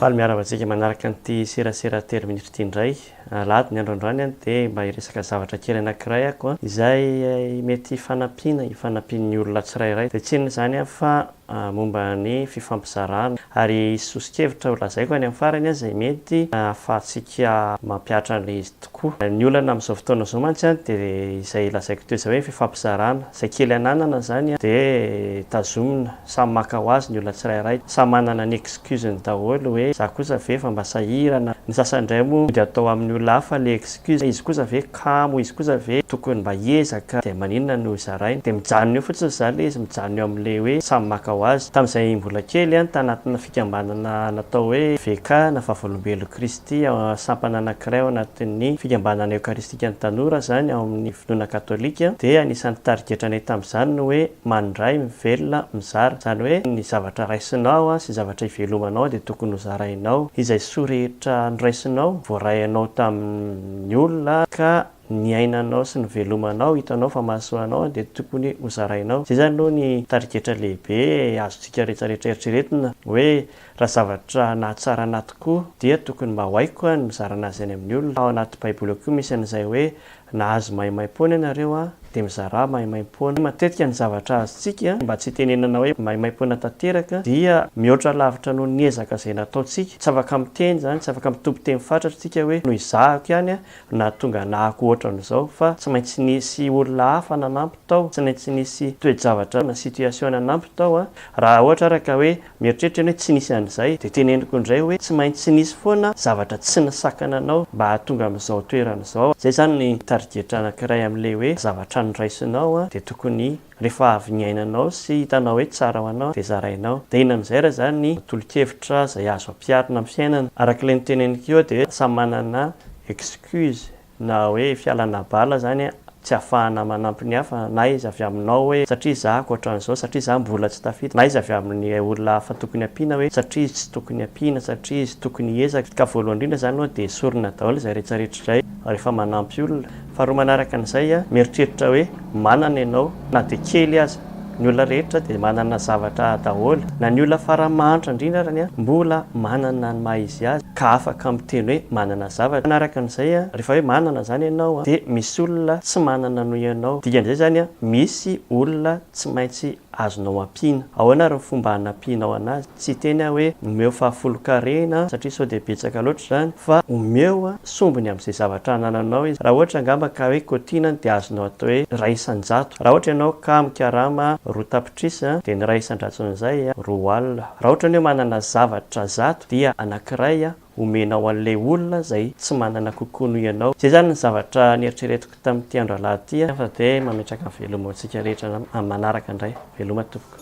Faly miarahaba antsika manaraka an'ity serasera telo minitra ity indray. Alahady ny andro androany dia mba hiresaka zavatra kely anankiray ako izay mety hifanampiana, hifanampian'ny olona tsirairay. Dia tsy inona izany fa momba ny fifampizarana. Ary hisy soso-kevitra ho lazaiko any amin'ny farany izay mety ahafahantsika mampihatra an'ilay izy tokoa. Ny olana amin'izao fotoana izao mantsy dia izay lazaiko teo izay hoe fifampizarana. Izay kely ananana izany dia tazomina. Samy maka ho azy ny olona tsirairay. Samy manana ny excuse-ny daholo hoe za kosa ve efa mba sahirana. Ny sasany indray moa mody atao amin'ny olona hafa le excuse, izy kosa ve kamo, izy kosa ve tokony mba hiezaka dia maninona no zaraina. Dia mijanona eo fotsiny izany le izy, mijanona eo amin'le hoe samy maka ho azy. Tamin'izay mbola kely an, tanatina fikambanana natao hoe VK na Vavolombelon'i Kristy, sampana anankiray ao anatin'ny fikambanana eokaristikan'ny tanora izany ao amin'ny finoana katolika, dia anisan'ny tarigetranay tamin'izany ny hoe mandray, mivelona, mizara. Izany hoe ny zavatra raisinao sy zavatra ivelomanao dia tokony ho zarainao. Izay soa rehetra noraisinao, voarainao tamin'ny olona ka niainanao sy nivelomanao, hitanao fa mahasoa anao dia tokony ho zarainao. Izay izany aloha ny tarigetra lehibe azontsika rehetrarehetra eritreretina hoe raha zavatra nahatsara anà tokoa dia tokony mba ho haiko ny mizara an'azy any amin'ny olona. Ao anaty baiboly ao koa misy an'izay hoe Nahazo maimaimpoana ianareo an, dia mizarà maimaimpoana. Matetika ny zavatra azontsika, mba tsy hitenenana hoe maimaimpoana tanteraka, dia mihoatra lavitra noho ny ezaka izay nataontsika. Tsy afaka miteny izany, tsy afaka mitompo teny fatratra isika hoe noho izahako ihany no nahatonga anahako ohatran'izao, fa tsy maintsy nisy olona hafa nanampy tao, tsy maintsy nisy toe-javatra na situation nanampy tao. Raha ohatra ary ka hoe Mieritreritra ianao hoe tsy nisy an'izay, dia teneniko indray hoe tsy maintsy nisy foana zavatra tsy nisakana anao mba hahatonga amin'izao toerana izao. Izay izany ny tarigetra anankiray amin'ilay hoe zavatra noraisinao dia tokony rehefa avy niainanao sy hitanao hoe tsara ho anao dia zarainao. Dia inona amin'izay raha izany ny tolo-kevitra izay azo ampiharina amin'ny fiainana? Araka ilay noteneniko eo dia samy manana excuse Na hoe fialana bala zany tsy ahafahana manampy ny hafa na izy avy aminao hoe satria za ankoatran'izao, satria za mbola tsy tafita, na izy avy amin'ny olona hafa tokony ampiana hoe satria izy tsy tokony ampiana, satria izy tokony hiezaka. Ka voalohany indrindra zany aloha dia esorina daholo izay rehetrarehetra izay rehefa manampy olona. Faharoa manaraka an'izay, mieritreritra hoe manana ianao na dia kely aza. Ny olona rehetra dia manana zavatra daholo, na ny olona farany mahantra indrindra arany mbola manana ny maha izy azy ka afaka miteny hoe manana zavatra. Manaraka an'izay, rehefa hoe manana izany ianao dia misy olona tsy manana noho ianao. Dikan'izay izany misy olona tsy maintsy azonao ampiana. Ahoana ary ny fomba hanampianao an'azy? Tsy hiteny aho hoe omeo fahafolon-karena satria sao dia betsaka loatra izany fa omeo sombiny amin'izay zavatra anananao izy. Raha ohatra angamba ka hoe kotiana dia azonao atao hoe iray isan-jato. Raha ohatra ianao ka mikarama 2 tapitrisa dia ny iray isan-dratson'izay 20. Raha ohatra ny hoe manana zavatra 100 dia anankiray omenao an'ilay olona izay tsy manana kokoa noho ianao. Izay izany ny zavatra nieritreretiko tamin'ity andro alahady ity fa dia mametraka ny veloma ho antsika rehetra amin'ny manaraka indray. Veloma tompoko.